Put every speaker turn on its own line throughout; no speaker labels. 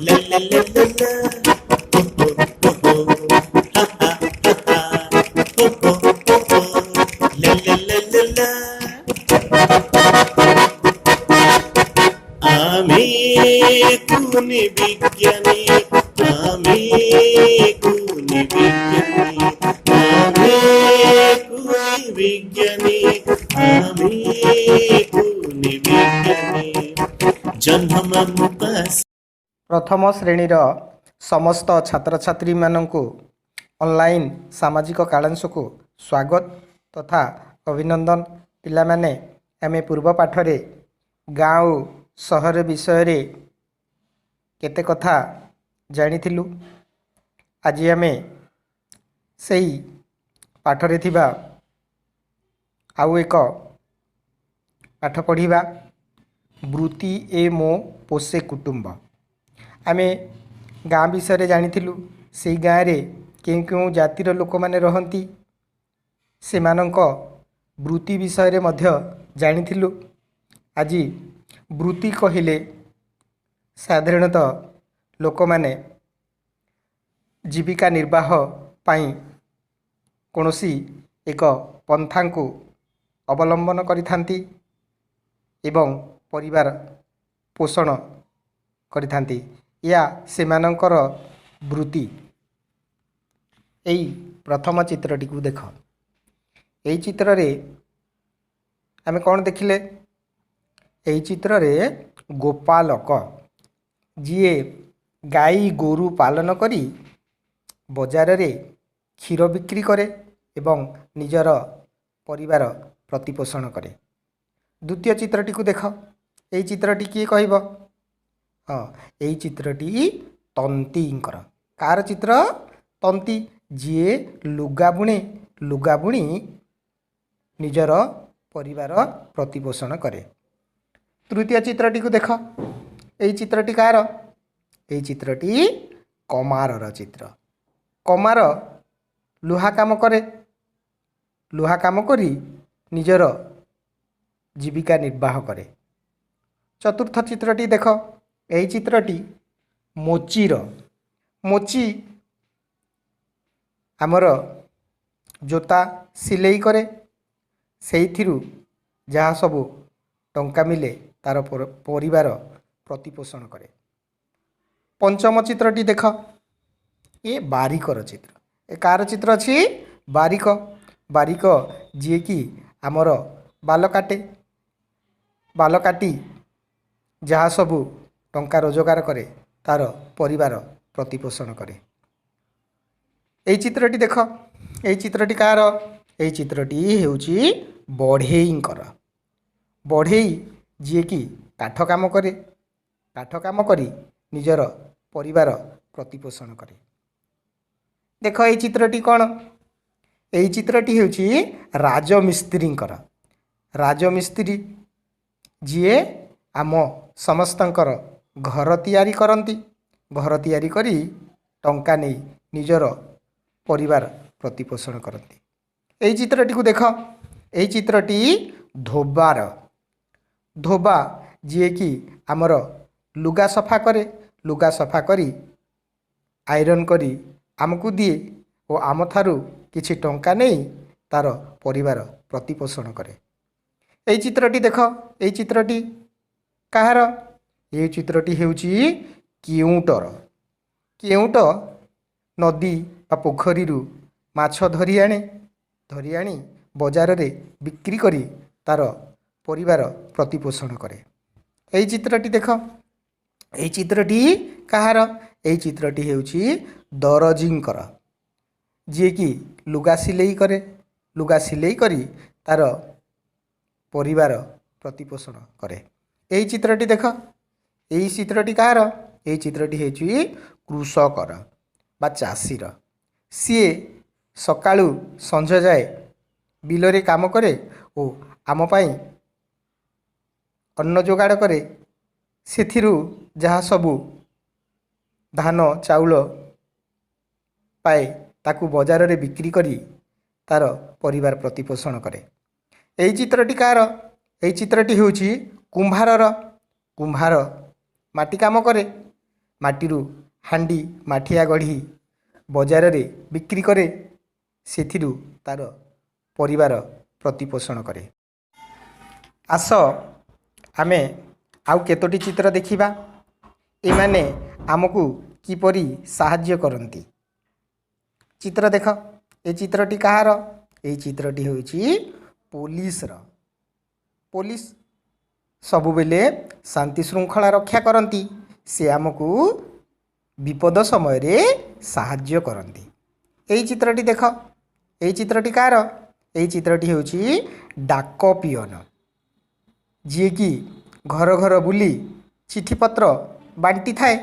La la la la la. Oh oh oh oh. Ha ha ha ha. Oh oh oh oh. La la la la la. আমি কোন বিজ্ঞানী, আমি কোন বিজ্ঞানী, আমি কোন বিজ্ঞানী, আমি কোন বিজ্ঞানী, ଜହ୍ନ ମାମୁଁ ପାଶ।
ପ୍ରଥମ ଶ୍ରେଣୀର ସମସ୍ତ ଛାତ୍ରଛାତ୍ରୀମାନଙ୍କୁ ଅନଲାଇନ୍ ସାମାଜିକ କାଳାଂଶକୁ ସ୍ୱାଗତ ତଥା ଅଭିନନ୍ଦନ। ପିଲାମାନେ, ଆମେ ପୂର୍ବ ପାଠରେ ଗାଁ ଓ ସହର ବିଷୟରେ କେତେ କଥା ଜାଣିଥିଲୁ। ଆଜି ଆମେ ସେଇ ପାଠରେ ଥିବା ଆଉ ଏକ ପାଠ ପଢ଼ିବା, ବୃତ୍ତି ଏ ମୋ ପୋଷେ କୁଟୁମ୍ବ। ଆମେ ଗାଁ ବିଷୟରେ ଜାଣିଥିଲୁ, ସେଇ ଗାଁରେ କେଉଁ କେଉଁ ଜାତିର ଲୋକମାନେ ରହନ୍ତି, ସେମାନଙ୍କ ବୃତ୍ତି ବିଷୟରେ ମଧ୍ୟ ଜାଣିଥିଲୁ। ଆଜି ବୃତ୍ତି କହିଲେ ସାଧାରଣତଃ ଲୋକମାନେ ଜୀବିକା ନିର୍ବାହ ପାଇଁ କୌଣସି ଏକ ପନ୍ଥାଙ୍କୁ ଅବଲମ୍ବନ କରିଥାନ୍ତି ଏବଂ ପରିବାର ପୋଷଣ କରିଥାନ୍ତି। ଏହା ସେମାନଙ୍କର ବୃତ୍ତି। ଏଇ ପ୍ରଥମ ଚିତ୍ରଟିକୁ ଦେଖ। ଏଇ ଚିତ୍ରରେ ଆମେ କ'ଣ ଦେଖିଲେ? ଏହି ଚିତ୍ରରେ ଗୋପାଲକ, ଯିଏ ଗାଈ ଗୋରୁ ପାଳନ କରି ବଜାରରେ କ୍ଷୀର ବିକ୍ରି କରେ ଏବଂ ନିଜର ପରିବାର ପ୍ରତିପୋଷଣ କରେ। ଦ୍ୱିତୀୟ ଚିତ୍ରଟିକୁ ଦେଖ। ଏଇ ଚିତ୍ରଟି କିଏ କହିବ? ହଁ, ଏଇ ଚିତ୍ରଟି ତନ୍ତୀଙ୍କର। କାହାର ଚିତ୍ର? ତନ୍ତୀ, ଯିଏ ଲୁଗା ବୁଣେ, ଲୁଗା ବୁଣି ନିଜର ପରିବାର ପ୍ରତିପୋଷଣ କରେ। ତୃତୀୟ ଚିତ୍ରଟିକୁ ଦେଖ। ଏଇ ଚିତ୍ରଟି କାହାର? ଏଇ ଚିତ୍ରଟି କମାରର ଚିତ୍ର। କମାର ଲୁହା କାମ କରେ, ଲୁହା କାମ କରି ନିଜର ଜୀବିକା ନିର୍ବାହ କରେ। ଚତୁର୍ଥ ଚିତ୍ରଟି ଦେଖ। ଏହି ଚିତ୍ରଟି ମୋଚିର। ମୋଚି ଆମର ଜୋତା ସିଲେଇ କରେ, ସେଇଥିରୁ ଯାହା ସବୁ ଟଙ୍କା ମିଳେ ତାର ପରିବାର ପ୍ରତିପୋଷଣ କରେ। ପଞ୍ଚମ ଚିତ୍ରଟି ଦେଖ। ଏ ବାରିକର ଚିତ୍ର। ଏ କାହାର ଚିତ୍ର ଅଛି? ବାରିକ। ବାରିକ ଯିଏକି ଆମର ବାଲ କାଟେ, ବାଲ କାଟି ଯାହା ସବୁ ଟଙ୍କା ରୋଜଗାର କରେ ତାର ପରିବାର ପ୍ରତିପୋଷଣ କରେ। ଏଇ ଚିତ୍ରଟି ଦେଖ। ଏଇ ଚିତ୍ରଟି କାହାର? ଏଇ ଚିତ୍ରଟି ହେଉଛି ବଢ଼େଇଙ୍କର। ବଢ଼େଇ ଯିଏକି କାଠ କାମ କରେ, କାଠ କାମ କରି ନିଜର ପରିବାର ପ୍ରତିପୋଷଣ କରେ। ଦେଖ, ଏଇ ଚିତ୍ରଟି କ'ଣ? ଏଇ ଚିତ୍ରଟି ହେଉଛି ରାଜମିସ୍ତ୍ରୀଙ୍କର। ରାଜମିସ୍ତ୍ରୀ ଯିଏ ଆମ ସମସ୍ତଙ୍କର ଘର ତିଆରି କରନ୍ତି, ଘର ତିଆରି କରି ଟଙ୍କା ନେଇ ନିଜର ପରିବାର ପ୍ରତିପୋଷଣ କରନ୍ତି। ଏଇ ଚିତ୍ରଟିକୁ ଦେଖ। ଏଇ ଚିତ୍ରଟି ଧୋବାର। ଧୋବା ଯିଏକି ଆମର ଲୁଗା ସଫା କରେ, ଲୁଗା ସଫା କରି ଆଇରନ୍ କରି ଆମକୁ ଦିଏ ଓ ଆମଠାରୁ କିଛି ଟଙ୍କା ନେଇ ତାର ପରିବାର ପ୍ରତିପୋଷଣ କରେ। ଏଇ ଚିତ୍ରଟି ଦେଖ। ଏଇ ଚିତ୍ରଟି କାହାର? ଏଇ ଚିତ୍ରଟି ହେଉଛି କେଉଁଟର। କେଉଁଟ ନଦୀ ବା ପୋଖରୀରୁ ମାଛ ଧରି ଆଣେ, ଧରି ଆଣି ବଜାରରେ ବିକ୍ରି କରି ତାର ପରିବାର ପ୍ରତିପୋଷଣ କରେ। ଏଇ ଚିତ୍ରଟି ଦେଖ। ଏଇ ଚିତ୍ରଟି କାହାର? ଏଇ ଚିତ୍ରଟି ହେଉଛି ଦରଜୀଙ୍କର, ଯିଏକି ଲୁଗା ସିଲେଇ କରେ, ଲୁଗା ସିଲେଇ କରି ତାର ପରିବାର ପ୍ରତିପୋଷଣ କରେ। ଏଇ ଚିତ୍ରଟି ଦେଖ। ଏଇ ଚିତ୍ରଟି କାହାର? ଏଇ ଚିତ୍ରଟି ହେଉଛି କୃଷକର ବା ଚାଷୀର। ସିଏ ସକାଳୁ ସଞ୍ଜ ଯାଏ ବିଲରେ କାମ କରେ ଓ ଆମ ପାଇଁ ଅନ୍ନ ଯୋଗାଡ଼ କରେ। ସେଥିରୁ ଯାହା ସବୁ ଧାନ ଚାଉଳ ପାଏ, ତାକୁ ବଜାରରେ ବିକ୍ରି କରି ତା'ର ପରିବାର ପ୍ରତିପୋଷଣ କରେ। ଏଇ ଚିତ୍ରଟି କାହାର? ଏଇ ଚିତ୍ରଟି ହେଉଛି କୁମ୍ଭାରର। କୁମ୍ଭାର ମାଟି କାମ କରେ, ମାଟିରୁ ହାଣ୍ଡି ମାଠିଆ ଗଢ଼ି ବଜାରରେ ବିକ୍ରି କରେ, ସେଥିରୁ ତା'ର ପରିବାର ପ୍ରତିପୋଷଣ କରେ। ଆସ, ଆମେ ଆଉ କେତୋଟି ଚିତ୍ର ଦେଖିବା, ଏମାନେ ଆମକୁ କିପରି ସାହାଯ୍ୟ କରନ୍ତି। ଚିତ୍ର ଦେଖ, ଏ ଚିତ୍ରଟି କାହାର? ଏଇ ଚିତ୍ରଟି ହେଉଛି ପୋଲିସର। ପୋଲିସ ସବୁବେଳେ ଶାନ୍ତି ଶୃଙ୍ଖଳା ରକ୍ଷା କରନ୍ତି। ସେ ଆମକୁ ବିପଦ ସମୟରେ ସାହାଯ୍ୟ କରନ୍ତି। ଏଇ ଚିତ୍ରଟି ଦେଖ, ଏଇ ଚିତ୍ରଟି କାହାର? ଏଇ ଚିତ୍ରଟି ହେଉଛି ଡାକ ପିଅନ, ଯିଏକି ଘର ଘର ବୁଲି ଚିଠିପତ୍ର ବାଣ୍ଟିଥାଏ।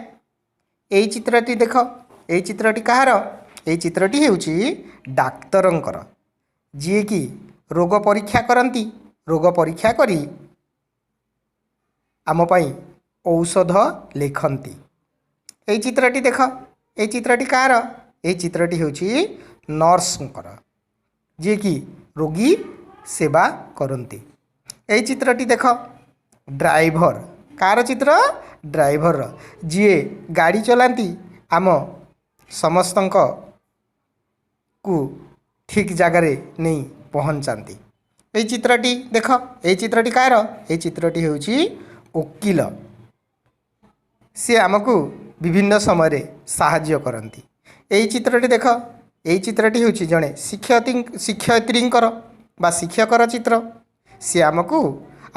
ଏଇ ଚିତ୍ରଟି ଦେଖ, ଏଇ ଚିତ୍ରଟି କାହାର? ଏଇ ଚିତ୍ରଟି ହେଉଛି ଡାକ୍ତରଙ୍କର, ଯିଏକି ରୋଗ ପରୀକ୍ଷା କରନ୍ତି, ରୋଗ ପରୀକ୍ଷା କରି ଆମ ପାଇଁ ଔଷଧ ଲେଖନ୍ତି। ଏଇ ଚିତ୍ରଟି ଦେଖ, ଏଇ ଚିତ୍ରଟି କାହାର? ଏଇ ଚିତ୍ରଟି ହେଉଛି ନର୍ସଙ୍କର, ଯିଏକି ରୋଗୀ ସେବା କରନ୍ତି। ଏଇ ଚିତ୍ରଟି ଦେଖ, ଡ୍ରାଇଭର। କାହାର ଚିତ୍ର? ଡ୍ରାଇଭରର, ଯିଏ ଗାଡ଼ି ଚଲାନ୍ତି, ଆମ ସମସ୍ତଙ୍କ କୁ ଠିକ୍ ଜାଗାରେ ନେଇ ପହଞ୍ଚାନ୍ତି। ଏଇ ଚିତ୍ରଟି ଦେଖ, ଏଇ ଚିତ୍ରଟି କାହାର? ଏଇ ଚିତ୍ରଟି ହେଉଛି ଓକିଲ। ସିଏ ଆମକୁ ବିଭିନ୍ନ ସମୟରେ ସାହାଯ୍ୟ କରନ୍ତି। ଏଇ ଚିତ୍ରଟି ଦେଖ, ଏଇ ଚିତ୍ରଟି ହେଉଛି ଜଣେ ଶିକ୍ଷୟିତ୍ରୀଙ୍କର ବା ଶିକ୍ଷକର ଚିତ୍ର। ସିଏ ଆମକୁ,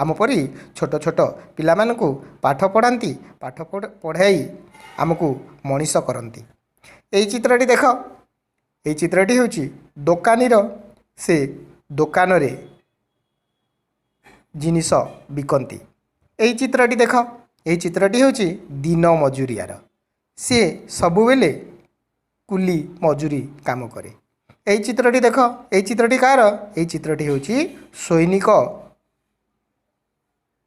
ଆମ ପରି ଛୋଟ ଛୋଟ ପିଲାମାନଙ୍କୁ ପାଠ ପଢ଼ାନ୍ତି, ପାଠ ପଢ଼ାଇ ଆମକୁ ମଣିଷ କରନ୍ତି। ଏଇ ଚିତ୍ରଟି ଦେଖ, ଏଇ ଚିତ୍ରଟି ହେଉଛି ଦୋକାନୀର। ସେ ଦୋକାନରେ ଜିନିଷ ବିକନ୍ତି। ଏଇ ଚିତ୍ରଟି ଦେଖ, ଏଇ ଚିତ୍ରଟି ହେଉଛି ଦିନ ମଜୁରିଆର। ସିଏ ସବୁବେଳେ କୁଲି ମଜୁରୀ କାମ କରେ। ଏଇ ଚିତ୍ରଟି ଦେଖ, ଏଇ ଚିତ୍ରଟି କାହାର? ଏଇ ଚିତ୍ରଟି ହେଉଛି ସୈନିକ।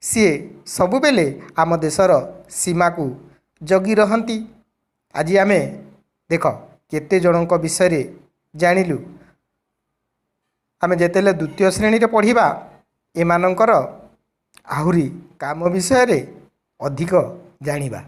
ସିଏ ସବୁବେଳେ ଆମ ଦେଶର ସୀମାକୁ ଜଗି ରହନ୍ତି। ଆଜି ଆମେ ଦେଖ କେତେ ଜଣଙ୍କ ବିଷୟରେ ଜାଣିଲୁ। ଆମେ ଯେତେବେଳେ ଦ୍ୱିତୀୟ ଶ୍ରେଣୀରେ ପଢ଼ିବା, ଏମାନଙ୍କର ଆହୁରି କାମ ବିଷୟରେ ଅଧିକ ଜାଣିବା।